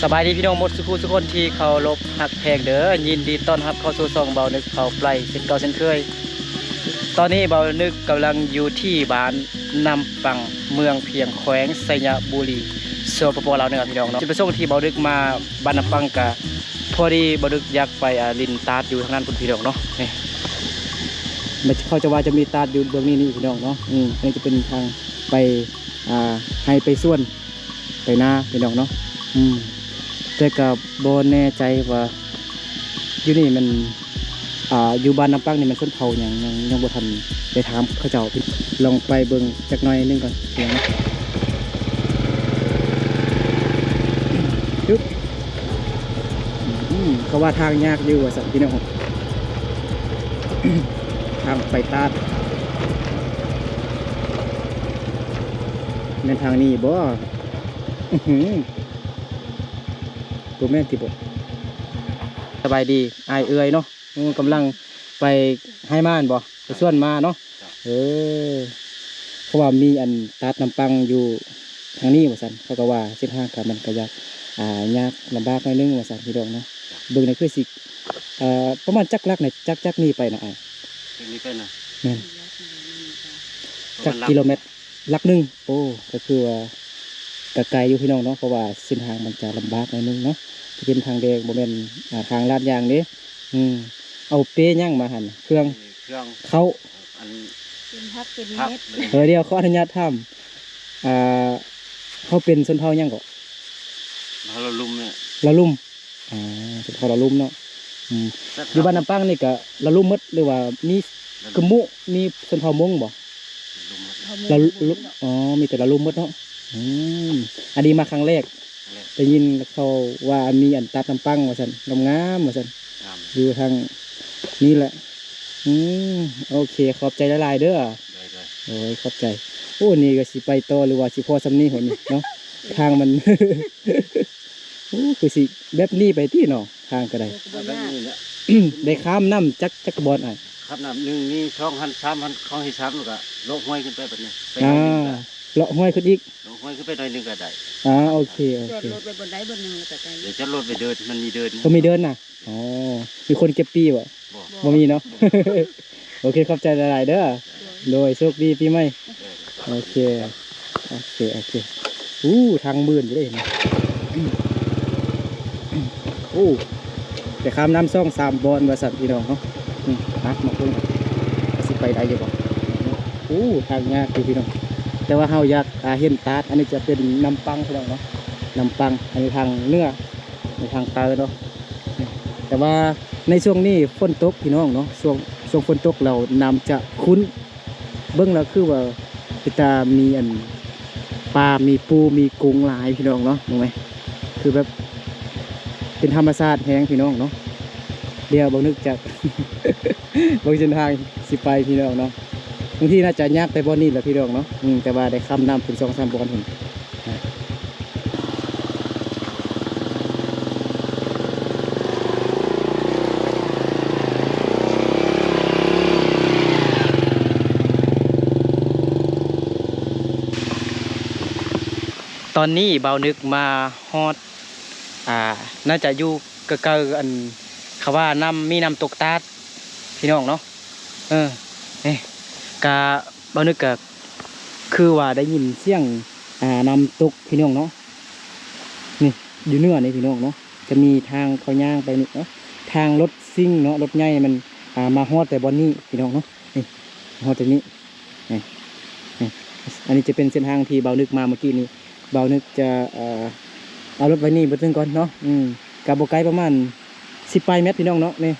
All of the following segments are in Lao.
ສະບາຍດີພີ່ນ້ອງໝົດສູ່ຜູ້ສູ່ຄົນທີ່ເຄົາລົບຮັກແພງເດີ. ຍິນດີຕ້ອນຮັບເຂົ້າສູ່ຊ່ອງເບົານຶກເຜົາໄຟເຊັ່ນເກົ່າເຊັ່ນເຄີຍ. ຕອນນີ້ເບົານຶກກຳລັງຢູ່ທີ່ບ້ານນ້ຳປັງ ເມືອງພຽງ ແຂວງໄຊຍະບູລີ ສປປ ລາວເໜືອ ພີ່ນ້ອງເນາະ. ຈຸດປະສົງທີ່ເບົານຶກມາບ້ານນ້ຳປັງກະພໍດີເບົານຶກຢາກໄປ ອ່າ ຫຼິ້ນຕາດຢູ່ທາງນັ້ນພຸ້ນ ພີ່ນ້ອງເນາະ. ນີ້ ມັນ ເຂົາຈະວ່າຈະມີຕາດຢູ່ເບື້ອງນີ້ນີ້ ພີ່ນ້ອງເນາະ. ອືມ ອັນນີ້ຈະເປັນທາງໄປ ອ່າ ໄຮ່ໄປສວນ ໄປນາພີ່ນ້ອງເນາະ. ອືມ ແຕ່ກໍບໍ່ແນ່ໃຈວ່າຢູ່ນີ້ມັນ ອ່າ ຢູ່ບ້ານນ້ຳປັງນີ້ມັນຊົນເຜົ່າຫຍັງ ຍັງ ຍັງບໍ່ທັນໄດ້ຖາມເຂົາເຈົ້າ. ລອງໄປເບິ່ງຈັກໜ້ອຍໜຶ່ງກ່ອນ ພີ່ນ້ອງເນາະ. ອືມ ເຂົາວ່າທາງຍາກຢູ່ວ່າຊັ້ນ ພີ່ນ້ອງ. ທາງໄປຕາດ ແມ່ນທາງນີ້ບໍ່? ອື ບໍ່ແມ່ນຕິບໍ? ສະບາຍດີອ້າຍເອື້ອຍເນາະ. ອື ກຳລັງໄປໄຮ່ມາແມ່ນບໍ່? ໄປສວນມາເນາະ. ເອີ ເພາະວ່າມີອັນຕາດນ້ຳປັງຢູ່ທາງນີ້ວ່າຊັ້ນ. ເຂົາກໍວ່າເສັ້ນທາງກໍມັນກໍຢາກ ອ່າ ຍາກລຳບາກໜ້ອຍໜຶ່ງວ່າຊັ້ນ ພີ່ນ້ອງເນາະ. ເບິ່ງນີ້ຄືຊິ ເອີ ປະມານຈັກຫຼັກນະ? ຈາກ ຈາກນີ້ໄປນະອ້າຍ? ຈາກນີ້ໄປນະ? ແມ່ນ ປະມານຫຼັກ ຈັກກິໂລແມັດ? ຫຼັກໜຶ່ງ. ໂອ້ ກໍຄືວ່າກໍໄກຢູ່ ພີ່ນ້ອງເນາະ ເພາະວ່າເສັ້ນທາງມັນຈະລຳບາກໜ້ອຍໜຶ່ງເນາະ. ຈະເປັນທາງແດງ ບໍ່ແມ່ນ ອ່າ ທາງລາດຢາງເດ້. ອືມ ເອົາເປຫຍັງມາຫັ້ນ? ເຄື່ອງ ເຄື່ອງ ເຂົ້າ ອັນ ເປັນຜັກເປັນເມັດ. ເອີ ດຽວຂໍອະນຸຍາດຖາມ ອ່າ ເຮົາເປັນຊົນເຜົ່າຫຍັງເກາະ? ລາວລຸ່ມ. ລາວລຸ່ມ. ອ່າ ເປັນເຜົ່າລາວລຸ່ມເນາະ. ອືມ ຢູ່ບ້ານນ້ຳປັງນີ້ກະລາວລຸ່ມໝົດ ຫຼືວ່າມີກະມຸ ມີຊົນເຜົ່າມົ້ງບໍ່? ລາວ ອໍ ມີແຕ່ລາວລຸ່ມໝົດເນາະ. ອືມ ອັນນີ້ມາຄັ້ງແລກ. ໄດ້ຍິນເຂົາວ່າມີອັນຕາດນ້ຳປັງວ່າຊັ້ນ ງາມໆວ່າຊັ້ນ ຢູ່ທາງນີ້ແຫຼະ. ອືມ ໂອເຄ ຂອບໃຈຫຼາຍໆເດີ. ໂດຍໆ ໂອ້ຍ ຂອບໃຈ. ໂອ້ ນີ້ກໍຊິໄປຕໍ່ ຫຼືວ່າຊິພໍສ່ຳນີ້ຫົວນີ້ເນາະ? ທາງມັນ ໂອ້ ຄືຊິແບບນີ້ໄປຕິເນາະ ທາງກໍໄດ້. ແບບນີ້ແຫຼະ ໄດ້ຂ້າມນ້ຳຈັກ ຈັກບ່ອນອ້າຍ? ຂ້າມນ້ຳໜຶ່ງນີ້ ສອງຫັ້ນ ສາມຫັ້ນ ຂ້ອງທີ່ສາມ ແລ້ວກໍເລາະຫ້ວຍຂຶ້ນໄປບັດນີ້ ໄປ ອ່າ ໜ້ອຍໜຶ່ງກໍ ເລາະຫ້ວຍຂຶ້ນອີກ. ເລາະຫ້ວຍຂຶ້ນໄປໜ້ອຍໜຶ່ງກໍໄດ້. ອ່າ ໂອເຄ ໂອເຄ ຈອດລົດໄວ້ບ່ອນໃດບ່ອນໜຶ່ງ ແລ້ວກໍໄປ. ດຽວຈອດລົດໄປເດີ່ນ ມັນມີເດີ່ນ. ກໍມີເດີ່ນນະ? ອໍ ມີຄົນເກັບປີ້ບໍ່? ບໍ່ ບໍ່ມີເນາະ. ໂອເຄ ຂອບໃຈຫຼາຍໆເດີ. ໂດຍ ໂດຍ ໂຊກດີປີໃໝ່. ໂອເຄ ໂອເຄ ໂອເຄ. ອູ້ ທາງມື່ນຢູ່ເດ້ນີ້. ອູ້ ໄປຂ້າມນ້ຳສອງສາມບ່ອນວ່າຊັ້ນ ພີ່ນ້ອງເນາະ. ອືມ ມາ ມາເບິ່ງກັນ ວ່າຊິໄປໄດ້ຢູ່ບໍ່. ອູ້ ທາງຍາກຢູ່ ພີ່ນ້ອງ ແຕ່ວ່າເຮົາຢາກ ອ່າ ເຫັນຕາດ. ອັນນີ້ຈະເປັນນ້ຳປັງ ພີ່ນ້ອງເນາະ ນ້ຳປັງ. ອັນນີ້ທາງເໜືອ ໃນທາງໃຕ້ເນາະ. ແຕ່ວ່າໃນຊ່ວງນີ້ຝົນຕົກ ພີ່ນ້ອງເນາະ ຊ່ວງ ຊ່ວງຝົນຕົກແລ້ວນ້ຳຈະຂຸ້ນ. ເບິ່ງແລ້ວຄືວ່າເປັນຕາມີອັນປາ ມີປູ ມີກຸງຫຼາຍ ພີ່ນ້ອງເນາະ. ເບິ່ງແມ ຄືແບບເປັນທຳມະຊາດແຮງ ພີ່ນ້ອງເນາະ. ດຽວເບົານຶກຈະເບິ່ງເສັ້ນທາງຊິໄປ ພີ່ນ້ອງເນາະ. ບາງທີໜ້າຈະຍາກແຕ່ບ່ອນນີ້ແຫຼະ ພີ່ນ້ອງເນາະ. ອືມ ແຕ່ວ່າໄດ້ຂ້າມນ້ຳເປັນສອງສາມບ່ອນພຸ້ນ. ຕອນນີ້ບ່າວນຶກມາຮອດ ອ່າ ໜ້າຈະຢູ່ໃກ້ໆ ອັນ ເຂົາວ່ານ້ຳ ມີນ້ຳຕົກຕາດ ພີ່ນ້ອງເນາະ. ເອີ ນີ້ກະ ບ່າວນຶກກະຄືວ່າໄດ້ຍິນສຽງ ອ່າ ນ້ຳຕົກ ພີ່ນ້ອງເນາະ. ນີ້ຢູ່ເໜືອນີ້ ພີ່ນ້ອງເນາະ ຈະມີທາງເຂົາຍ່າງໄປນີ້ເນາະ ທາງລົດຊິງເນາະ ລົດໃຫຍ່ມັນ ອ່າ ມາຮອດແຕ່ບ່ອນນີ້ ພີ່ນ້ອງເນາະ. ນີ້ຮອດແຕ່ນີ້ ນີ້ ນີ້ ອັນນີ້ຈະເປັນເສັ້ນທາງທີ່ບ່າວນຶກມາເມື່ອກີ້ນີ້. ບ່າວນຶກຈະ ເອີ ເອົາລົດໄວ້ນີ້ບຶດໜຶ່ງກ່ອນເນາະ. ອືມ ກະບໍ່ໄກ ປະມານສິບປາຍແມັດ ພີ່ນ້ອງເນາະ. ນີ້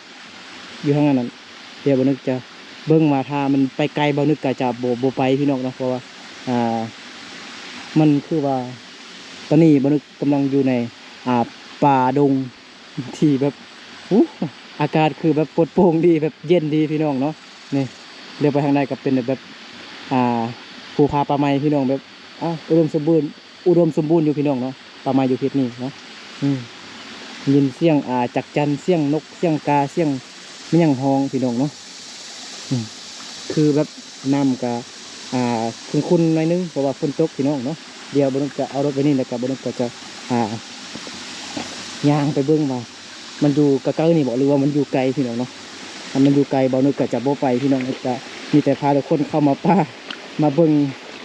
ຢູ່ທາງນັ້ນ ດຽວບ່າວນຶກຈະເບິ່ງວ່າຖ້າມັນໄປໄກ ບ່າວນຶກກະຈະບໍ່ ບໍ່ໄປ ພີ່ນ້ອງເນາະ ເພາະວ່າ ອ່າ ມັນຄືວ່າ ຕອນນີ້ບ່າວນຶກກຳລັງຢູ່ໃນ ອ່າ ປ່າດົງ ທີ່ແບບ ອູ້ ອາກາດຄືແບບປົດໂປ່ງດີ ແບບເຢັນດີ ພີ່ນ້ອງເນາະ. ນີ້ ດຽວໄປທາງໃດກໍເປັນແບບ ອ່າ ພູຜາປ່າໄມ້ ພີ່ນ້ອງ ແບບ ອ່າ ອຸດົມສົມບູນ ອຸດົມສົມບູນຢູ່ ພີ່ນ້ອງເນາະ ປ່າໄມ້ຢູ່ເຂດນີ້ເນາະ. ອືມ ຍິນສຽງ ອ່າ ຈັກຈັນ ສຽງນົກ ສຽງກາ ສຽງແມ່ນຫຍັງຮ້ອງ ພີ່ນ້ອງເນາະ. ອືມ ຄືແບບນ້ຳກະ ອ່າ ຂຸ້ນໆໜ້ອຍໜຶ່ງ ເພາະວ່າຝົນຕົກ ພີ່ນ້ອງເນາະ. ດຽວບ່າວນຶກຈະເອົາລົດໄວ້ນີ້ ແລ້ວກະບ່າວນຶກກໍຈະ ອ່າ ຍ່າງໄປເບິ່ງວ່າມັນຢູ່ໃກ້ໆນີ້ບໍ່ ຫຼືວ່າມັນຢູ່ໄກພີ່ນ້ອງເນາະ. ຖ້າມັນຢູ່ໄກ ບ່າວນຶກກໍຈະບໍ່ໄປພີ່ນ້ອງ ຈະມີແຕ່ພາທຸກຄົນເຂົ້າມາປ່າ ມາເບິ່ງ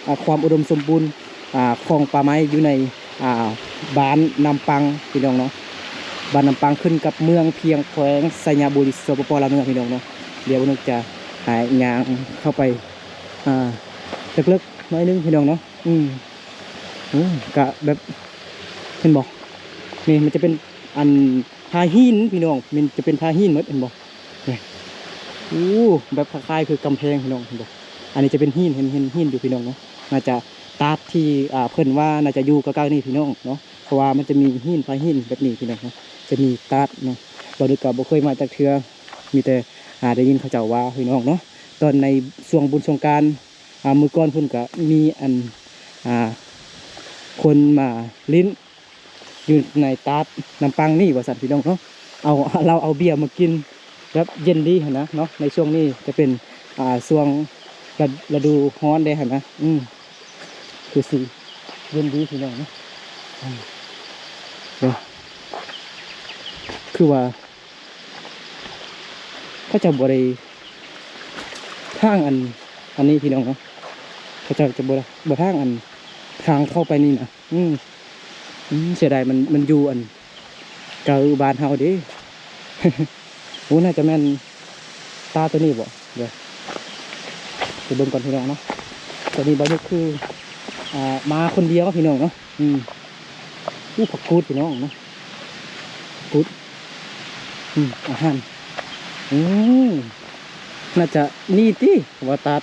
ອ່າ ຄວາມອຸດົມສົມບູນ ອ່າ ຂອງປ່າໄມ້ຢູ່ໃນ ອ່າ ບ້ານນ້ຳປັງພີ່ນ້ອງເນາະ. ບ້ານນ້ຳປັງຂຶ້ນກັບເມືອງພຽງ ແຂວງໄຊຍະບູລີ ສປປ ລາວເໜືອພີ່ນ້ອງເນາະ. ດຽວບ່າວນຶກຈະ ອ່າ ຍ່າງເຂົ້າໄປ ອ່າ ເລິກໆໜ້ອຍໜຶ່ງພີ່ນ້ອງເນາະ. ອືມ ໂອ້ ກະແບບ ເຫັນບໍ່ ນີ້ມັນຈະເປັນອັນຜາຫີນພີ່ນ້ອງ ມັນຈະເປັນຜາຫີນໝົດ ເຫັນບໍ່ ນີ້. ໂອ້ ແບບຄ້າຍໆຄືກຳແພງພີ່ນ້ອງ ເຫັນບໍ່. ອັນນີ້ຈະເປັນຫີນ ເຫັນ ເຫັນຫີນຢູ່ພີ່ນ້ອງເນາະ. ໜ້າຈະຕາດທີ່ ອ່າ ເພິ່ນວ່າໜ້າຈະຢູ່ໃກ້ໆນີ້ພີ່ນ້ອງເນາະ ເພາະວ່າມັນຈະມີຫີນ ຜາຫີນແບບນີ້ພີ່ນ້ອງເນາະ ຈະມີຕາດເນາະ. ບ່າວນຶກກໍບໍ່ເຄີຍມາຈັກເທື່ອ ມີແຕ່ ອ່າ ໄດ້ຍິນເຂົາເຈົ້າວ່າພີ່ນ້ອງເນາະ. ຕອນໃນຊ່ວງບຸນສົງການ ອ່າ ມື້ກ່ອນພຸ້ນກະມີອັນ ອ່າ ຄົນມາຫຼິ້ນຢູ່ໃນຕາດນ້ຳປັງນີ້ວ່າຊັ້ນພີ່ນ້ອງເນາະ. ເອົາເຫຼົ້າເອົາເບຍມາກິນ ແບບເຢັນດີຫັ້ນນະເນາະ. ໃນຊ່ວງນີ້ຈະເປັນ ອ່າ ຊ່ວງລະ ລະດູຮ້ອນເດ້ຫັ້ນນະ. ອືມ ຄືຊິເຢັນດີພີ່ນ້ອງເນາະ. ອືມ ເນາະ ຄືວ່າ ເຂົາເຈົ້າບໍ່ໄດ້ທາງອັນ ອັນນີ້ພີ່ນ້ອງເນາະ. ເຂົາເຈົ້າຈະບໍ່ ບໍ່ທາງອັນ ທາງເຂົ້າໄປນີ້ນະ. ອືມ ອືມ ເສຍດາຍ ມັນ ມັນຢູ່ອັນໃກ້ບ້ານເຮົາເດ້. ໂອ້ ໜ້າຈະແມ່ນຕາໂຕນີ້ບໍ່? ດຽວໄປເບິ່ງກ່ອນພີ່ນ້ອງເນາະ. ຕອນນີ້ບ່າວນຶກຄື ອ່າ ມາຄົນດຽວພີ່ນ້ອງເນາະ. ອືມ ອູ້ ຜັກກູດພີ່ນ້ອງເນາະ ຜັກກູດ. ອືມ ອາຫານ ອືມ ໜ້າຈະນີ້ຕິວ່າຕາດ.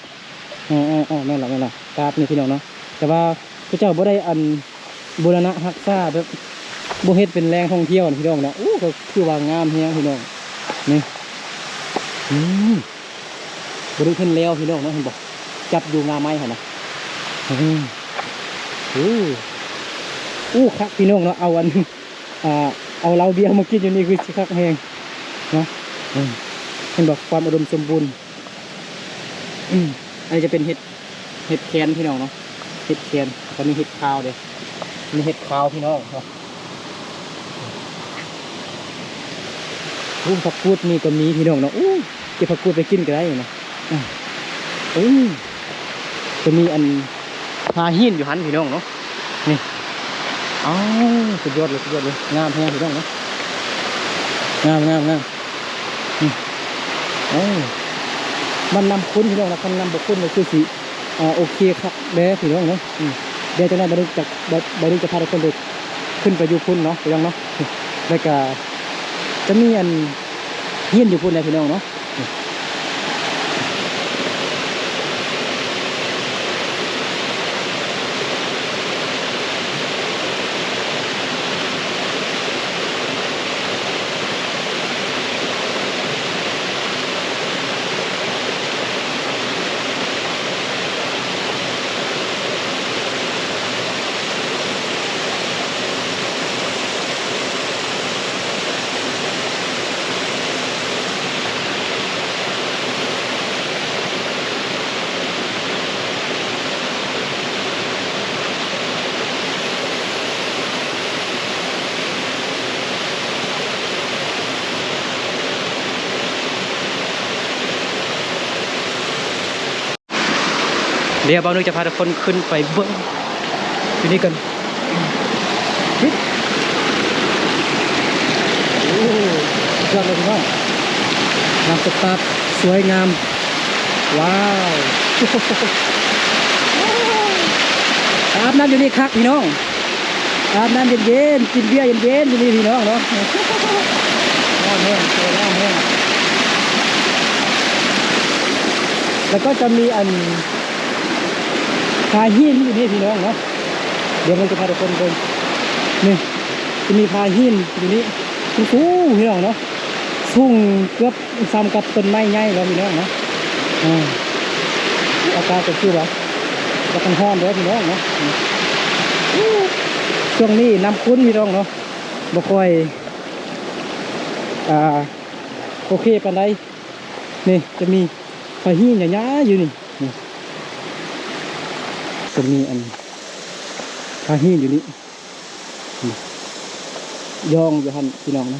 ອໍໆໆ ແມ່ນລະ ແມ່ນລະ ຕາດນີ້ພີ່ນ້ອງເນາະ. ແຕ່ວ່າເຂົາເຈົ້າບໍ່ໄດ້ອັນບູລະນະຮັກສາ ແບບບໍ່ເຮັດເປັນແຫຼ່ງທ່ອງທ່ຽວພີ່ນ້ອງເນາະ. ໂອ້ ກໍຄືວ່າງາມແຮງພີ່ນ້ອງ ນີ້. ອືມ ບໍ່ໄດ້ເຫັນແລ້ວພີ່ນ້ອງເນາະ ເຫັນບໍ່ ຈັບຢູ່ງ່າໄມ້ຫັ້ນນະ. ອື ໂອ້ ໂອ້ ຄັກພີ່ນ້ອງເນາະ. ເອົາອັນ ອ່າ ເອົາເຫຼົ້າເບຍມາກິນຢູ່ນີ້ຄືຊິຄັກແຮງເນາະ. ເຫັນບໍ່ ຄວາມອຸດົມສົມບູນ. ອັນນີ້ຈະເປັນເຫັດ ເຫັດແຄນພີ່ນ້ອງເນາະ ເຫັດແຄນ. ແລ້ວກໍມີເຫັດຂາວເດ້ ມີເຫັດຂາວພີ່ນ້ອງເນາະ. ໂອ້ ຜັກກູດນີ້ກໍມີພີ່ນ້ອງເນາະ. ໂອ້ ເກັບຜັກກູດໄປກິນກໍໄດ້ເນາະ. ອືມ ໂອ້ ຈະມີອັນຜາຫີນຢູ່ຫັ້ນພີ່ນ້ອງເນາະ ນີ້. ອ້າວ ສຸດຍອດເລີຍ ສຸດຍອດເລີຍ ງາມແຮງພີ່ນ້ອງເນາະ. ງາມ ງາມ ງາມ. ອືມ ໂອ້ ມັນນ້ຳຂຸ້ນພີ່ນ້ອງເນາະ. ຄັນນ້ຳບໍ່ຂຸ້ນກໍຄືຊິ ອ່າ ໂອເຄຄັກແດ່ພີ່ນ້ອງເນາະ. ອືມ ດຽວຈັກໜ້ອຍບ່າວນຶກຈະ ບ່າວ ບ່າວນຶກຈະພາທຸກຄົນໄປ ຂຶ້ນໄປຢູ່ພຸ້ນເນາະ ພີ່ນ້ອງເນາະ. ແລ້ວກະຈະມີອັນຫີນຢູ່ພຸ້ນແຫຼະພີ່ນ້ອງເນາະ. ດຽວບ່າວນຶກຈະພາທຸກຄົນຂຶ້ນໄປເບິ່ງຢູ່ນີ້ກັນ. ໂອ້ ສຸດຍອດເລີຍພີ່ນ້ອງ ນ້ຳຕົກຕາດສວຍງາມ. ວ້າວ ອາບນ້ຳຢູ່ນີ້ຄັກພີ່ນ້ອງ. ອາບນ້ຳເຢັນໆ ກິນເບຍເຢັນໆ ຢູ່ນີ້ພີ່ນ້ອງເນາະ. ງາມແຮງ ສວຍງາມແຮງ. ແລ້ວກໍຈະມີອັນ ຜາຫີນຢູ່ນີ້ພີ່ນ້ອງເນາະ. ດຽວມັນຈະພາທຸກຄົນເບິ່ງ ນີ້ ຈະມີຜາຫີນຢູ່ນີ້ ສູງໆ ພີ່ນ້ອງເນາະ ສູງເກືອບສ່ຳກັບຕົ້ນໄມ້ໃຫຍ່ແລ້ວພີ່ນ້ອງເນາະ. ອາ ອາກາດກໍຄືວ່າ ຢາກຮ້ອນໆ ເດີພີ່ນ້ອງເນາະ. ຊ່ວງນີ້ນ້ຳຂຸ້ນພີ່ນ້ອງເນາະ ບໍ່ຄ່ອຍ ອ່າ ໂອເຄປານໃດ. ນີ້ຈະມີຜາຫີນຫຍ້າໆ ຢູ່ນີ້ ນີ້ ຈະມີອັນຜາຫີນຢູ່ນີ້. ຍ່ອງຢູ່ຫັ້ນພີ່ນ້ອງນະ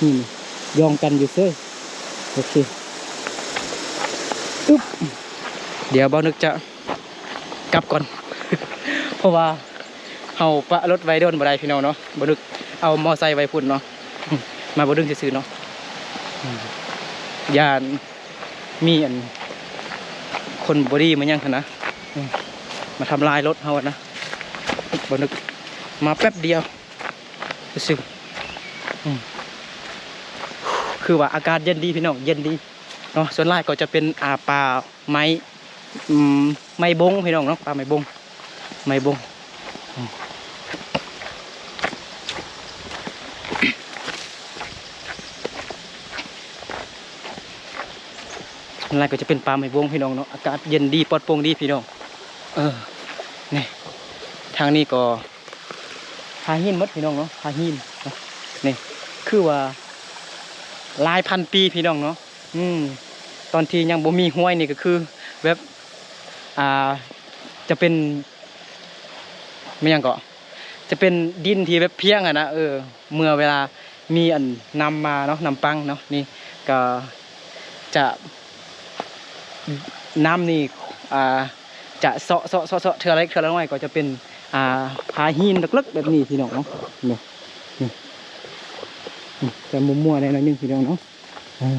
ນີ້ ຍ່ອງກັນຢູ່ເຊີຍ. ໂອເຄ ອຶບ ດຽວບ່າວນຶກຈະກັບກ່ອນ ເພາະວ່າເຮົາປະລົດໄວ້ດົນບໍ່ໄດ້ພີ່ນ້ອງເນາະ. ບ່າວນຶກເອົາມໍໄຊໄວ້ພຸ້ນເນາະ ມາບ່າວດຶງຊື່ໆເນາະ ຢ້ານ ມີອັນ ຄົນບໍ່ດີມາຫຍັງຫັ້ນນະ ມາທຳລາຍລົດເຮົາຫັ້ນນະ. ບ່າວນຶກມາແປັບດຽວຊື່ໆ ອືມ ຄືວ່າອາກາດເຢັນດີພີ່ນ້ອງ ເຢັນດີເນາະ. ສ່ວນຫຼາຍກໍຈະເປັນ ອ່າ ປ່າໄມ້ ອືມ ໄມ້ບົງພີ່ນ້ອງເນາະ ປ່າໄມ້ບົງ ໄມ້ບົງ ອືມ ສ່ວນຫຼາຍກໍຈະເປັນປ່າໄມ້ບົງພີ່ນ້ອງເນາະ. ອາກາດເຢັນດີ ປອດໂປ່ງດີພີ່ນ້ອງ. ເອີ ນີ້ ທາງນີ້ກໍຜາຫີນໝົດພີ່ນ້ອງເນາະ ຜາຫີນເນາະ. ນີ້ ຄືວ່າຫຼາຍພັນປີພີ່ນ້ອງເນາະ. ອືມ ຕອນທີ່ຍັງບໍ່ມີຫ້ວຍນີ້ກໍຄືແບບ ອ່າ ຈະເປັນ ແມ່ນຫຍັງເກາະ ຈະເປັນດິນທີ່ແບບພຽງຫັ້ນນະ. ເອີ ເມື່ອເວລາມີອັນນ້ຳມາເນາະ ນ້ຳປັງເນາະ ນີ້ກໍຈະ ນ້ຳນີ້ ອ່າ ຈະເຊາະໆໆ ເທື່ອເລັກເທື່ອນ້ອຍກໍຈະເປັນ ອ່າ ຜາຫີນເລິກໆແບບນີ້ພີ່ນ້ອງເນາະ. ນີ້ ນີ້ ນີ້ ຈະມົວໆແດ່ໜ້ອຍໜຶ່ງພີ່ນ້ອງເນາະ. ອາ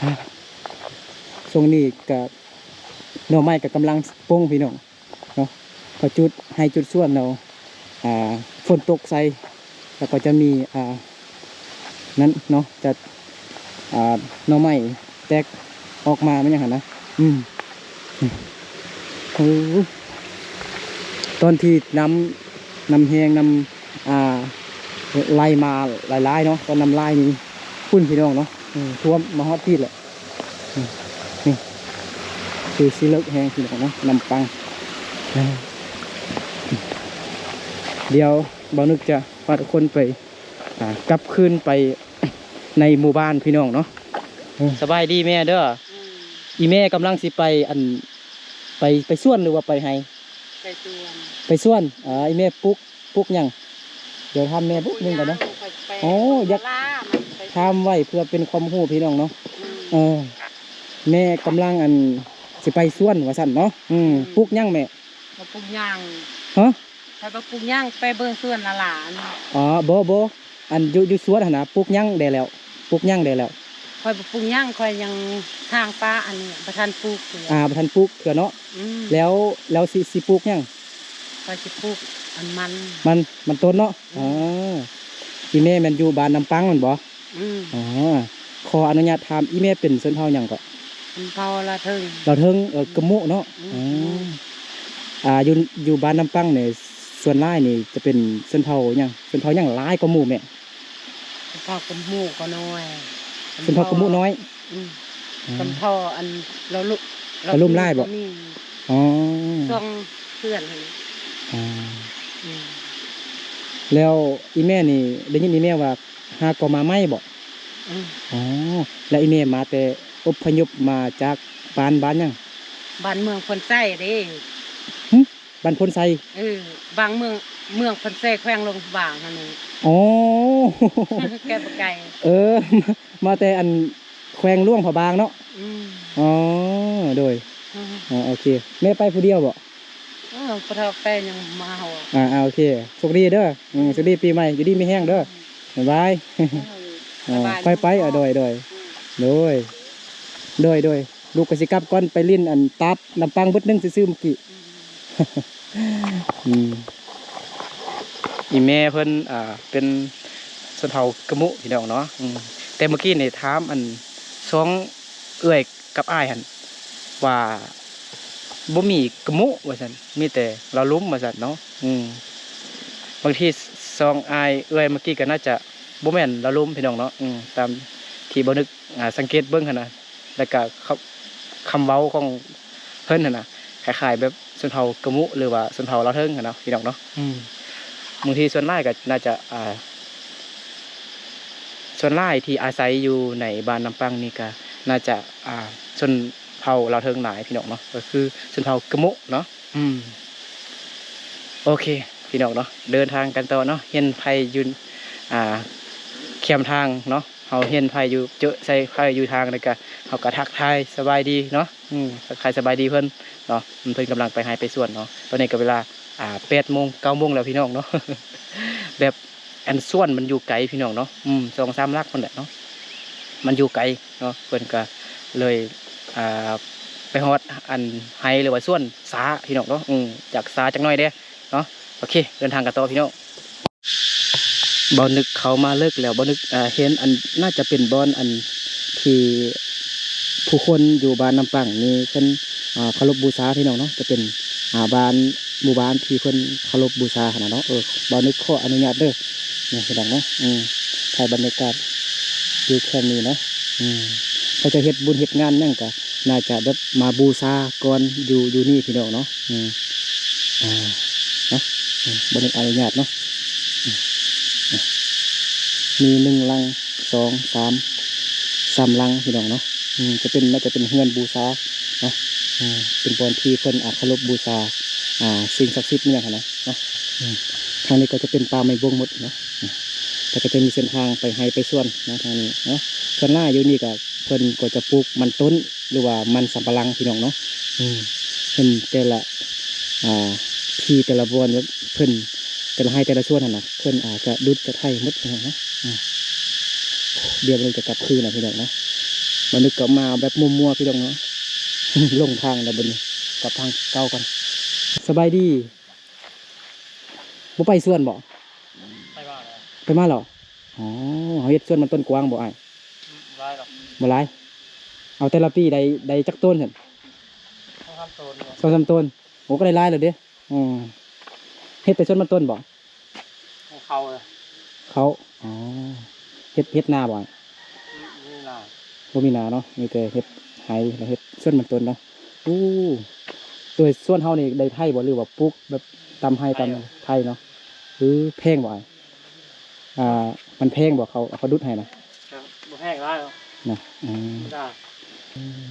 ອາ ຊ່ວງນີ້ກະໜໍ່ໄມ້ກະກຳລັງປົ່ງພີ່ນ້ອງເນາະ ເຂົາຈູດໄຮ່ຈູດສວນເນາະ. ອາ ຝົນຕົກໃສ່ ແລ້ວກໍຈະມີ ອາ ນັ້ນເນາະ ຈະ ອາ ໜໍ່ໄມ້ແຕກອອກມາ ແມ່ນຫຍັງຫັ້ນນະ. ອືມ ໂອ້ ຕອນທີ່ນ້ຳ ນ້ຳແຮງ ນ້ຳ ອ່າ ໄຫຼມາຫຼາຍໆເນາະ ຕອນນ້ຳຫຼາຍນີ້ ພຸ້ນພີ່ນ້ອງເນາະ ອືມ ຖ້ວມມາຮອດພີ້ແຫຼະ. ອືມ ນີ້ ຄືຊິເລິກແຮງພີ່ນ້ອງເນາະ ນ້ຳປັງ. ດຽວບ່າວນຶກຈະພາທຸກຄົນໄປ ອ່າ ກັບຄືນໄປໃນໝູ່ບ້ານພີ່ນ້ອງເນາະ. ເອີ ສະບາຍດີແມ່ເດີ. ອືມ ອີແມ່ກຳລັງຊິໄປ ອັນ ໄປ ໄປສວນ ຫຼືວ່າໄປໄຮ່? ໄປສວນ ໄປສວນ. ອ່າ ອີແມ່ປູກ ປູກຫຍັງ? ດຽວຖາມແມ່ເບິ່ງກ່ອນເນາະ. ໂອ້ ຢາກຖາມໄວ້ເພື່ອເປັນຄວາມຮູ້ພີ່ນ້ອງເນາະ. ອືມ ເອີ ແມ່ກຳລັງ ອັນ ຊິໄປສວນວ່າຊັ້ນເນາະ. ອືມ ອືມ ປູກຫຍັງແມ່? ບໍ່ປູກຫຍັງ. ຮະ? ຂ້ອຍບໍ່ປູກຫຍັງ ໄປເບິ່ງສວນຫຼານໆ. ອໍ ບໍ່ ບໍ່ ອັນຢູ່ ຢູ່ສວນຫັ້ນນະ ປູກຫຍັງແດ່ແລ້ວ? ປູກຫຍັງແດ່ແລ້ວ? ຂ້ອຍບໍ່ປູກຫຍັງ ຂ້ອຍຍັງທາງປ່າອັນນີ້ບໍ່ທັນປູກເທື່ອ. ອ່າ ບໍ່ທັນປູກເທື່ອເນາະ. ອືມ ແລ້ວ ແລ້ວຊິ ຊິປູກຫຍັງ? ຂ້ອຍຊິປູກອັນມັນ ມັນ ມັນຕົ້ນເນາະ. ອືມ ອ່າ ອີແມ່ແມ່ນຢູ່ບ້ານນ້ຳປັງແມ່ນບໍ່? ອືມ ອໍ ຂໍອະນຸຍາດຖາມ ອີແມ່ເປັນຊົນເຜົ່າຫຍັງເກາະ? ຊົນເຜົ່າລາວເທິງ. ລາວເທິງ ເອີ ກະມຸເນາະ. ອືມ ອໍ ອ່າ ຢູ່ ຢູ່ບ້ານນ້ຳປັງນີ້ ສ່ວນຫຼາຍນີ້ຈະເປັນຊົນເຜົ່າຫຍັງ? ຊົນເຜົ່າຫຍັງຫຼາຍກວ່າໝູ່ແມ່? ຊົນເຜົ່າກະມຸກະນ້ອຍ. ຊົນເຜົ່າກະມຸນ້ອຍ. ອືມ ອໍ ຊົນເຜົ່າອັນລາວລຸ ລາວລຸ່ມຫຼາຍບໍ່? ກະມີ. ອໍ ສອງເພື່ອນຫັ້ນ. ອໍ ອືມ ແລ້ວອີແມ່ນີ້ ໄດ້ຍິນອີແມ່ວ່າ ຫາກໍມາໃໝ່ບໍ່? ອືມ ອໍ ແລ້ວອີແມ່ມາແຕ່ອົບພະຍົບມາຈາກບ້ານ ບ້ານຫຍັງ? ບ້ານເມືອງໂພນໄຊເດ້. ຫຶ? ບ້ານໂພນໄຊ? ເອີ ບາງເມືອງ ເມືອງໂພນໄຊ ແຂວງຫຼວງພະບາງຫັ້ນ. ອໍ ໃກ້ບໍ່ໄກ. ເອີ ມາແຕ່ອັນແຂວງຫຼວງພະບາງເນາະ. ອືມ ອໍ ໂດຍ. ອືມ ອໍ ໂອເຄ ແມ່ໄປຜູ້ດຽວບໍ່? ເອີ ພໍ່ເຖົ້າໄປຍັງມາເຮົາ. ອ່າ ອ່າ ໂອເຄ ໂຊກດີເດີ. ອືມ ໂຊກດີປີໃໝ່ ຢູ່ດີມີແຮງເດີ. ອືມ ບາຍບາຍ. ເອີ ສະບາຍດີ ຄ່ອຍໄປ. ເນາະ ເອີ ໂດຍ ໂດຍ ອືມ ໂດຍ ໂດຍ ໂດຍ ລູກກໍຊິກັບກ່ອນ ໄປຫຼິ້ນອັນຕາດນ້ຳປັງບຶດໜຶ່ງຊື່ໆເມື່ອກີ້. ອືມ ອືມ ອີແມ່ເພິ່ນ ອ່າ ເປັນຊົນເຜົ່າກະມຸພີ່ນ້ອງເນາະ. ອືມ ແຕ່ເມື່ອກີ້ນີ້ຖາມອັນສອງເອື້ອຍ ກັບອ້າຍຫັ້ນວ່າບໍ່ມີກະມຸວ່າຊັ້ນ ມີແຕ່ລາວລຸ່ມວ່າຊັ້ນເນາະ. ອືມ ບາງທີສອງອ້າຍເອື້ອຍເມື່ອກີ້ກໍໜ້າຈະບໍ່ແມ່ນລາວລຸ່ມພີ່ນ້ອງເນາະ. ອືມ ຕາມທີ່ບ່າວນຶກ ອ່າ ສັງເກດເບິ່ງຫັ້ນນະ ແລ້ວກະຄຳ ຄຳເວົ້າຂອງເພິ່ນຫັ້ນນະ ຄ້າຍໆແບບ ຊົນເຜົ່າກະມຸ ຫຼືວ່າຊົນເຜົ່າລາວເທິງຫັ້ນນະພີ່ນ້ອງເນາະ. ອືມ ບາງທີສ່ວນຫຼາຍກໍໜ້າຈະ ອ່າ ສ່ວນຫຼາຍທີ່ອາໄສຢູ່ໃນບ້ານນ້ຳປັງນີ້ກໍໜ້າຈະ ອ່າ ຊົນເຜົ່າລາວເທິງຫຼາຍພີ່ນ້ອງເນາະ ກໍຄືຊົນເຜົ່າກະມຸເນາະ. ອືມ ໂອເຄພີ່ນ້ອງເນາະ ເດີນທາງກັນຕໍ່ເນາະ. ເຫັນໃຜຢູ່ ອ່າ ແຄມທາງເນາະ ເຮົາເຫັນໃຜຢູ່ ເຈີໃສ່ໃຜຢູ່ທາງ ແລ້ວກະເຮົາກະທັກທາຍສະບາຍດີເນາະ ອືມ ທັກທາຍສະບາຍດີເພິ່ນເນາະ ເພິ່ນກຳລັງໄປໄຮ່ໄປສວນເນາະ ຕອນນີ້ກະເວລາ ອ່າ ແປດໂມງ ເກົ້າໂມງແລ້ວພີ່ນ້ອງເນາະ ແບບ ອັນສວນມັນຢູ່ໄກພີ່ນ້ອງເນາະ ອືມ ສອງສາມຫຼັກພຸ້ນແຫຼະເນາະ ມັນຢູ່ໄກເນາະ ເພິ່ນກະເລີຍ ອ່າ ໄປຮອດອັນໄຮ່ ຫຼືວ່າສວນຊ້າພີ່ນ້ອງເນາະ ອືມ ຈາກຊ້າຈັກໜ້ອຍເດ້ເນາະ ໂອເຄ ເດີນທາງກັນຕໍ່ພີ່ນ້ອງ. ບ່າວນຶກເຂົ້າມາເລິກແລ້ວ ບ່າວນຶກ ອ່າ ເຫັນອັນ ໜ້າຈະເປັນບ່ອນອັນທີ່ຜູ້ຄົນຢູ່ບ້ານນ້ຳປັງນີ້ເພິ່ນ ອ່າ ເຄົາລົບບູຊາພີ່ນ້ອງເນາະ ຈະເປັນ ອ່າ ບ້ານ ໝູ່ບ້ານທີ່ເພິ່ນເຄົາລົບບູຊາຫັ້ນນະເນາະ ເອີ ບ່າວນຶກຂໍອະນຸຍາດເດີ ນີ້ພີ່ນ້ອງເນາະ ອືມ ຖ່າຍບັນຍາກາດຢູ່ແຄມນີ້ເນາະ ອືມ ເຂົາຈະເຮັດບຸນເຮັດງານຫຍັງກະໜ້າຈະແບບມາບູຊາກ່ອນຢູ່ ຢູ່ນີ້ພີ່ນ້ອງເນາະ ອືມ ອ່າ ເນາະ ອືມ ບໍ່ໄດ້ອະນຸຍາດເນາະ ອືມ ມີໜຶ່ງຫຼັງ ສອງ ສາມ ສາມຫຼັງພີ່ນ້ອງເນາະ ອືມ ຈະເປັນ ໜ້າຈະເປັນເຮືອນບູຊາເນາະ ອືມ ເປັນບ່ອນທີ່ເພິ່ນ ອ່າ ເຄົາລົບບູຊາ ອ່າ ສິ່ງສັກສິດອີ່ຫຍັງຫັ້ນນະເນາະ ອືມ ທາງນີ້ກໍຈະເປັນປ່າໄມ້ບົງໝົດເນາະ ອືມ ແຕ່ກໍຈະມີເສັ້ນທາງໄປໄຮ່ໄປສວນເນາະ ທາງນີ້ເນາະ ສ່ວນຫຼາຍຢູ່ນີ້ກໍ ເພິ່ນກໍຈະປູກມັນຕົ້ນ ຫຼືວ່າມັນສຳປະຫຼັງພີ່ນ້ອງເນາະ ອືມ ເຫັນແຕ່ລະ ອ່າ ທີ່ແຕ່ລະບ່ອນ ເພິ່ນ ແຕ່ລະໄຮ່ແຕ່ລະສວນຫັ້ນນະ ເພິ່ນອາດຈະດຸດຈະໄຖໝົດພີ່ນ້ອງເນາະ ອືມ ດຽວມັນຈະກັບຄືນນະພີ່ນ້ອງເນາະ ມັນນຶກກັບມາແບບມົວໆ ພີ່ນ້ອງເນາະ ຫຼົງທາງແລ້ວບັດນີ້ ກັບທາງເກົ່າກ່ອນ ສະບາຍດີ ບໍ່ໄປສວນບໍ່? ໄປມາແລ້ວ ໄປມາແລ້ວ ອໍ ເຮົາເຮັດສວນມັນຕົ້ນກວ້າງບໍ່ອ້າຍ? ອືມ ຫຼາຍດອກ ບໍ່ຫຼາຍ ເອົາແຕ່ລະປີໄດ້ ໄດ້ຈັກໂຕນຊັ້ນ? ສອງສາມໂຕນ ສອງສາມໂຕນ ໂອ້ ກໍໄດ້ຫຼາຍແລ້ວເດ້ ອືມ ເຮັດແຕ່ສວນມັນຕົ້ນບໍ່? ຂອງເຂົາ ເຂົາ ອໍ ເຮັດ ເຮັດນາບໍ່ອ້າຍ? ອືມ ບໍ່ມີນາ ບໍ່ມີນາເນາະ ມີແຕ່ເຮັດໄຮ່ ແລະເຮັດສວນມັນຕົ້ນເນາະ ໂອ້ ໂດຍສວນເຮົານີ້ໄດ້ໄຖບໍ່ ຫຼືວ່າປູກແບບຕາມໄຮ່ຕາມ ໄຖ ໄຖເນາະ ຫຼືແພງບໍ່ອ້າຍ? ອ່າ ມັນແພງບໍ່ ເຂົາ ເຂົາດຸດໃຫ້ນະ? ກໍບໍ່ແພງຫຼາຍດອກ ນະ ອືມ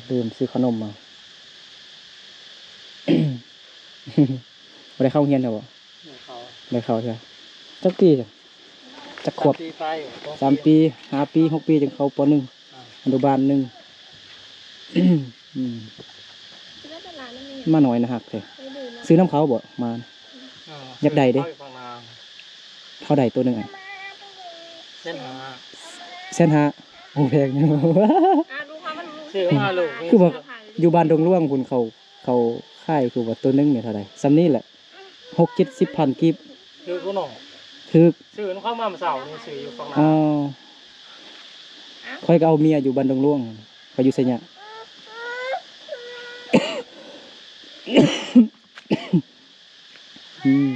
ລືມຊື້ຂະໜົມມາ ບໍ່ໄດ້ເຂົ້າໂຮງຮຽນແທ້ບໍ່? ໄດ້ເຂົ້າ ໄດ້ເຂົ້າເທື່ອ ຈັກປີ ຈັກຂວບ? ສາມປີປາຍ ສາມປີ ຫ້າປີ ຫົກປີ ຈຶ່ງເຂົ້າ ປໍໜຶ່ງ ອ່າ ອະນຸບານໜຶ່ງ ອືມ ມາໜ້ອຍໜ້າຮັກແທ້ ຊື້ນຳເຂົາບໍ່? ມາ ອ່າ ຢາກໄດ້ເດ້ ເຂົ້າຢູ່ຝັ່ງລາວ ເທົ່າໃດໂຕໜຶ່ງ? ແສນຫ້າ ແສນຫ້າ ໂອ້ ແພງ ອ່າ ຊື້ມາໂລດ ຄືວ່າຢູ່ບ້ານດົງຫຼວງພຸ້ນ ເຂົາ ເຂົາຂາຍຄືວ່າໂຕໜຶ່ງນີ້ເທົ່າໃດ? ສ່ຳນີ້ແຫຼະ ຫົກເຈັດສິບພັນກີບ ຖືກຢູ່ເນາະ ຖືກ ຊື້ນຳເຂົາມາມື້ເຊົ້ານີ້ ຊື້ຢູ່ຝັ່ງລາວ ອໍ ຂ້ອຍກໍເອົາເມຍຢູ່ບ້ານດົງຫຼວງ ຂ້ອຍຢູ່ໄຊຍະ ອືມ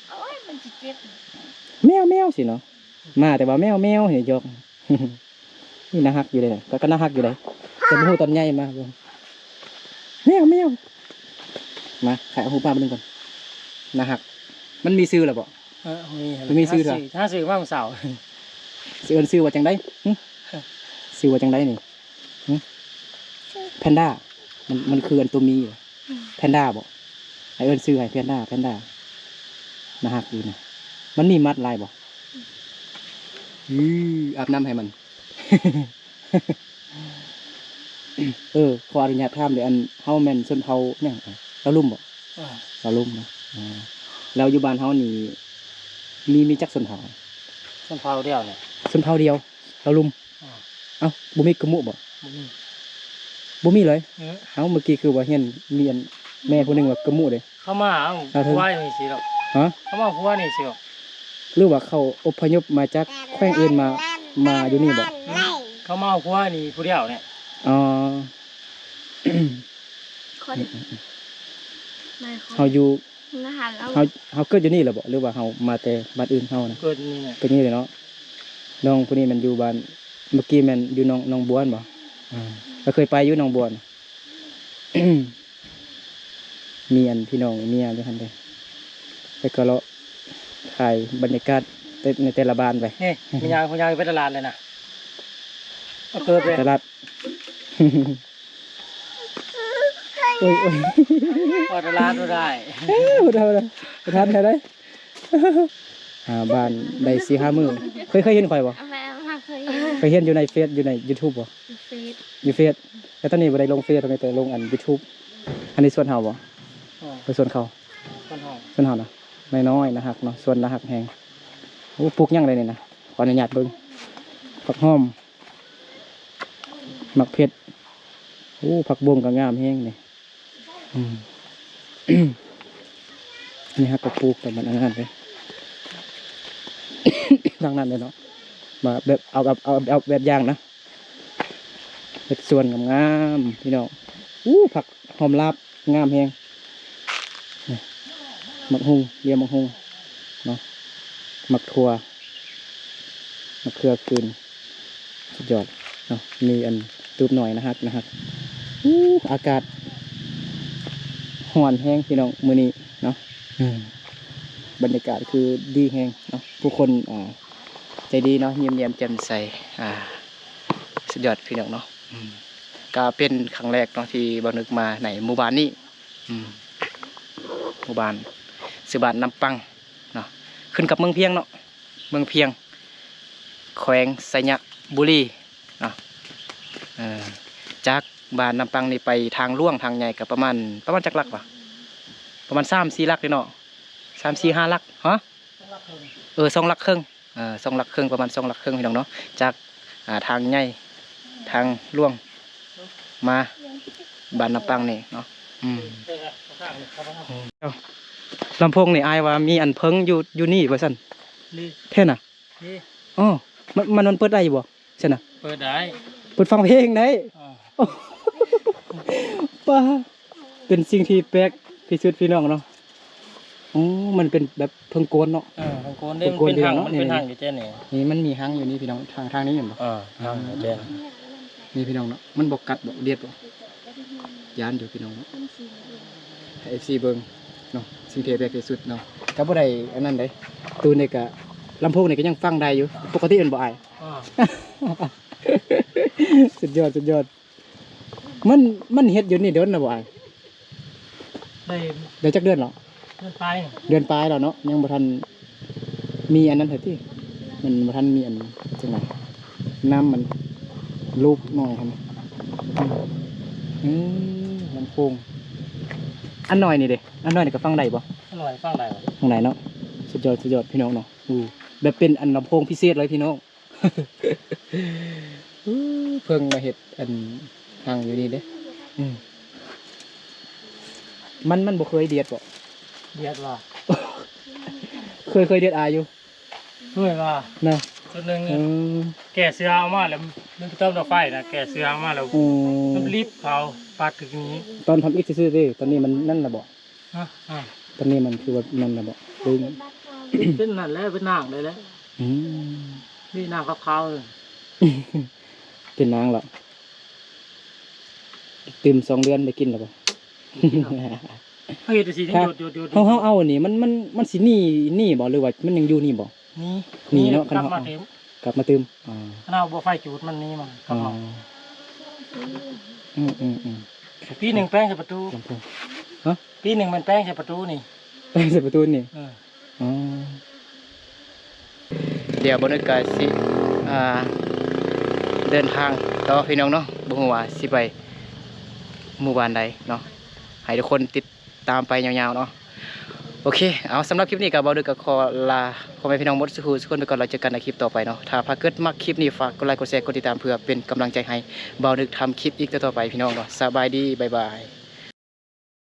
ໂອ້ຍ ມັນຊິເຈັບ ແມວໆ ຊີ້ເນາະ ມາແຕ່ວ່າແມວໆ ນີ້ ຢອກ ນີ້ໜ້າຮັກຢູ່ເດ້ ກໍ ກໍໜ້າຮັກຢູ່ເດ້ ແຕ່ບໍ່ຮູ້ຕອນໃຫຍ່ມາ ແມວໆ ມາ ຂາຍເອົາຮູບມາເບິ່ງກ່ອນ ໜ້າຮັກ ມັນມີຊື່ແລ້ວບໍ່? ເອີ ມີ ມັນມີຊື່ ຫາຊື້ ຫາຊື້ມາມື້ເຊົ້າ ຊິເອີ້ນຊື່ວ່າຈັ່ງໃດ? ຫຶ? ຊື່ວ່າຈັ່ງໃດນີ້? ຫຶ? ແພນດ້າ ມັນ ມັນຄືອັນໂຕມີຢູ່ ອືມ ແພນດ້າບໍ? ໃຫ້ເອີ້ນຊື່ໃຫ້ແພນດ້າ ແພນດ້າ ໜ້າຮັກດີນະ ມັນມີໝັດຫຼາຍບໍ? ອື ອື ອາບນ້ຳໃຫ້ມັນ ເອີ ຂໍອະນຸຍາດຖາມເດີ້ ອັນ ເຮົາແມ່ນຊົນເຜົ່າຫຍັງ? ລາວລຸ່ມບໍ? ອ່າ ລາວລຸ່ມເນາະ ອ່າ ແລ້ວຢູ່ບ້ານເຮົານີ້ ມີ ມີຈັກຊົນເຜົ່າ? ຊົນເຜົ່າດຽວນີ້ ຊົນເຜົ່າດຽວ ລາວລຸ່ມ ອ່າ ເອົ້າ ບໍ່ມີກະມຸບໍ? ບໍ່ມີ ບໍ່ມີເລີຍ? ເອີ ເອົ້າ ເມື່ອກີ້ຄືວ່າເຫັນມີອັນແມ່ຜູ້ໜຶ່ງວ່າກະມຸເດ້ ເຂົາມາເອົາ ລາວເຖິງ ຜົວນີ້ຊິດອກ ຮະ ເຂົາມາເອົາຜົວນີ້ຊິດອກ ຫຼືວ່າເຂົາອົບພະຍົບມາຈາກແຂວງອື່ນມາ ມາຢູ່ນີ້ບໍ? ເຂົາມາເອົາຜົວນີ້ຜູ້ດຽວນີ້ ອໍ ເຮົາຢູ່ ເຮົາ ເຮົາເກີດຢູ່ນີ້ແລ້ວບໍ ຫຼືວ່າເຮົາມາແຕ່ບ້ານອື່ນເຮົານະ? ເກີດຢູ່ນີ້ແຫຼະ ເກີດຢູ່ນີ້ເລີຍເນາະ ນ້ອງຜູ້ນີ້ແມ່ນຢູ່ບ້ານ ເມື່ອກີ້ແມ່ນຢູ່ໜອງ ໜອງບວນບໍ? ອ່າ ກໍເຄີຍໄປຢູ່ໜອງບວນ ມີອັນພີ່ນ້ອງເມຍຢູ່ຫັ້ນເດ້ ແລ້ວກໍເລາະຖ່າຍບັນຍາກາດແຕ່ ໃນແຕ່ລະບ້ານໄປ ນີ້ ມີຍ່າງ ຜູ້ຍ່າງໄປຕະຫຼາດເລີຍນະ ເອົາເກີບເລີຍ ຕະຫຼາດ ໂອ້ຍ ໂອ້ຍ ອອກຕະຫຼາດບໍ່ໄດ້ ເອີ ບໍ່ໄດ້ ບໍ່ໄດ້ ບໍ່ທັນໄດ້ ຫາບ້ານໄດ້ສີ່ຫ້າມື້. ເຄີຍ ເຄີຍເຫັນຂ້ອຍບໍ່? ແມ່ນ ເຄີຍເຫັນ ເຄີຍເຫັນຢູ່ໃນເຟສ ຢູ່ໃນຢູທູບບໍ່? ເຟສ ຢູ່ເຟສ. ແຕ່ຕອນນີ້ບໍ່ໄດ້ລົງເຟສ ມີແຕ່ລົງອັນຢູທູບ. ອັນນີ້ສວນເຮົາບໍ່? ອໍ ຫຼືສວນເຂົາ? ສວນເຮົາ ສວນເຮົານະ. ນ້ອຍໆ ໜ້າຮັກເນາະ ສວນໜ້າຮັກແຮງ. ໂອ້ ປູກຫຍັງໄດ້ນີ້ນະ? ຂໍອະນຸຍາດເບິ່ງ. ຜັກຫອມ ໝາກເຜັດ. ໂອ້ ຜັກບົ້ງກໍງາມແຮງນີ້. ອືມ ອັນນີ້ເຮົາກໍປູກຕາມອັນນັ້ນເດ້ ທາງນັ້ນເດ້ເນາະ. ວ່າແບບ ເອົາ ເອົາ ເອົາ ເອົາແບບຢ່າງນະ ເຮັດສວນງາມໆ ພີ່ນ້ອງ. ອູ້ ຜັກຫອມລາບງາມແຮງ. ນີ້ ໝາກຫຸ່ງ ເບ້ຍໝາກຫຸ່ງເນາະ ໝາກຖົ່ວ ມະເຂືອຄືນ ສຸດຍອດເນາະ. ມີອັນຕູບນ້ອຍໜ້າຮັກ ໜ້າຮັກ. ອູ້ ອາກາດຮ້ອນແຮງພີ່ນ້ອງມື້ນີ້ເນາະ. ອືມ ບັນຍາກາດຄືດີແຮງເນາະ ຜູ້ຄົນ ອ່າ ໃຈດີເນາະ ຍິ້ມແຍ້ມແຈ່ມໃສ. ອ່າ ສຸດຍອດພີ່ນ້ອງເນາະ. ອືມ ກະເປັນຄັ້ງແລກເນາະ ທີ່ບ່າວນຶກມາໃນໝູ່ບ້ານນີ້. ອືມ ໝູ່ບ້ານ ຊື່ບ້ານນ້ຳປັງເນາະ ຂຶ້ນກັບເມືອງພຽງເນາະ ເມືອງພຽງ ແຂວງໄຊຍະບູລີເນາະ. ເອີ ຈາກບ້ານນ້ຳປັງນີ້ໄປທາງຫຼວງທາງໃຫຍ່ກໍປະມານ ປະມານຈັກຫຼັກວະ? ປະມານສາມສີ່ຫຼັກເດ້ເນາະ ສາມສີ່ຫ້າຫຼັກ. ຮະ? ເອີ ສອງຫຼັກເຄິ່ງ. ເອີ ສອງຫຼັກເຄິ່ງ ປະມານສອງຫຼັກເຄິ່ງ ພີ່ນ້ອງເນາະ ຈາກ ອ່າ ທາງໃຫຍ່ ທາງຫຼວງ ມາບ້ານນ້ຳປັງນີ້ເນາະ. ອືມ ອືມ ລຳໂພງນີ້ ອ້າຍວ່າມີອັນເພິ່ງຢູ່ ຢູ່ນີ້ວ່າຊັ້ນ. ນີ້ ແທ້ນະ? ນີ້ ອໍ ມັນ ມັນ ມັນເປີດໄດ້ຢູ່ບໍ່ຊັ້ນນະ? ເປີດໄດ້ ເປີດຟັງເພງໄດ້. ອໍ ປ້າ ເປັນສິ່ງທີ່ແປກທີ່ສຸດ ພີ່ນ້ອງເນາະ. ອໍ ມັນເປັນແບບເພິ່ງໂກນເນາະ. ເອີ ເພິ່ງໂກນເດ້ ເພິ່ງໂກນ ມັນເປັນຮັງ ພີ່ນ້ອງເນາະ. ມັນເປັນຮັງຢູ່ແຈນີ້ ນີ້ມັນມີຮັງຢູ່ນີ້ ພີ່ນ້ອງ ທາງ ທາງນີ້ແມ່ນບໍ່? ເອີ ຮັງຢູ່ແຈນີ້. ນີ້ ພີ່ນ້ອງເນາະ ມັນບໍ່ກັດບໍ່ລຽດບໍ່? ຢ້ານຢູ່ ພີ່ນ້ອງເນາະ. ໃຫ້ເອັຟຊີເບິ່ງເນາະ ສິ່ງທີ່ແປກທີ່ສຸດເນາະ. ກໍບໍ່ໄດ້ອັນນັ້ນເດ້ ໂຕນີ້ກໍ ລຳໂພງນີ້ກໍຍັງຟັງໄດ້ຢູ່ ປົກກະຕິແມ່ນບໍ່ອ້າຍ? ອໍ ສຸດຍອດ ສຸດຍອດ. ມັນ ມັນເຮັດຢູ່ນີ້ດົນແລ້ວບໍ່ອ້າຍ? ໄດ້ ໄດ້ຈັກເດືອນແລ້ວ? ເດືອນປາຍ ເດືອນປາຍແລ້ວເນາະ ຍັງບໍ່ທັນມີອັນນັ້ນເທື່ອຕິ ມັນບໍ່ທັນມີອັນຈັ່ງໃດ ນ້ຳມັນລູກໜ້ອຍຫັ້ນ. ອືມ ລຳໂພງອັນນ້ອຍນີ້ເດ້ ອັນນ້ອຍນີ້ກໍຟັງໄດ້ບໍ່? ອັນນ້ອຍຟັງໄດ້ ຟັງໄດ້ເນາະ. ສຸດຍອດ ສຸດຍອດ ພີ່ນ້ອງເນາະ. ໂອ້ ແບບເປັນອັນລຳໂພງພິເສດເລີຍ ພີ່ນ້ອງ. ອື້ ເພິ່ງມາເຮັດອັນຮັງຢູ່ນີ້ເດ້. ອືມ ມັນ ມັນບໍ່ເຄີຍດຽດບໍ່? ດຽດວ່າ ເຄີຍ ເຄີຍດຽດອາຍຢູ່ ເຄີຍວ່ານະ ຊຸດໜຶ່ງ. ເອີ ແກ່ເສືອເອົາມາແລ້ວ ມັນໄປເຕີມດອກໄຟນະ ແກ່ເສືອເອົາມາແລ້ວ ໂອ້ ມັນລິບເຂົາປັດຖືກນີ້ ຕອນທຳອິດຊື່ໆເດ້. ຕອນນີ້ມັນນັ້ນລະບໍ່? ຮະ? ອ່າ ຕອນນີ້ມັນຄືວ່ານັ້ນລະບໍ່? ຫຼື ເປັນນັ້ນແຫຼະ ເປັນນາງໄດ້ແລ້ວ. ອືມ ນີ້ນາງຂາວໆ ເລີຍ ເປັນນາງລະ. ຕື່ມສອງເດືອນໄດ້ກິນລະບໍ່? ເຮົາເຮັດຈັ່ງຊີ້ ເຮົາ ເຮົາເອົານີ້ ມັນ ມັນ ມັນຊິໜີ ໜີບໍ່ ຫຼືວ່າມັນຍັງຢູ່ນີ້ບໍ່? ໜີ ໜີເນາະ ຄັນເຮົາ ກັບມາຕື່ມ ກັບມາຕື່ມ. ອໍ ຄັນເຮົາບໍ່ໄຟຈູດມັນໜີມາ ກັບມາ. ອໍ ອືມໆໆ ປີໜຶ່ງແປງໃສ່ປະຕູ ລຳໂພງ. ຮະ? ປີໜຶ່ງແມ່ນແປງໃສ່ປະຕູນີ້ ແປງໃສ່ປະຕູນີ້. ເອີ ອໍ ດຽວບ່າວນຶກກໍຊິ ອ່າ ເດີນທາງຕໍ່ ພີ່ນ້ອງເນາະ ບໍ່ຮູ້ວ່າຊິໄປໝູ່ບ້ານໃດເນາະ ໃຫ້ທຸກຄົນຕິດຕາມໄປຍາວໆເນາະ. ໂອເຄ ເອົາ ສຳລັບຄລິບນີ້ກໍບ່າວນຶກກໍຂໍລາພໍ່ແມ່ພີ່ນ້ອງໝົດສູ່ຜູ້ສູ່ຄົນໄປກ່ອນ ແລ້ວເຈີກັນໃນຄລິບຕໍ່ໄປເນາະ. ຖ້າຫາກເກີດມັກຄລິບນີ້ ຝາກກົດໄລ ກົດແຊ ກົດຕິດຕາມ ເພື່ອເປັນກຳລັງໃຈໃຫ້ບ່າວນຶກທຳຄລິບອີກຕໍ່ໆໄປ ພີ່ນ້ອງເນາະ. ສະບາຍດີ ບາຍບາຍ.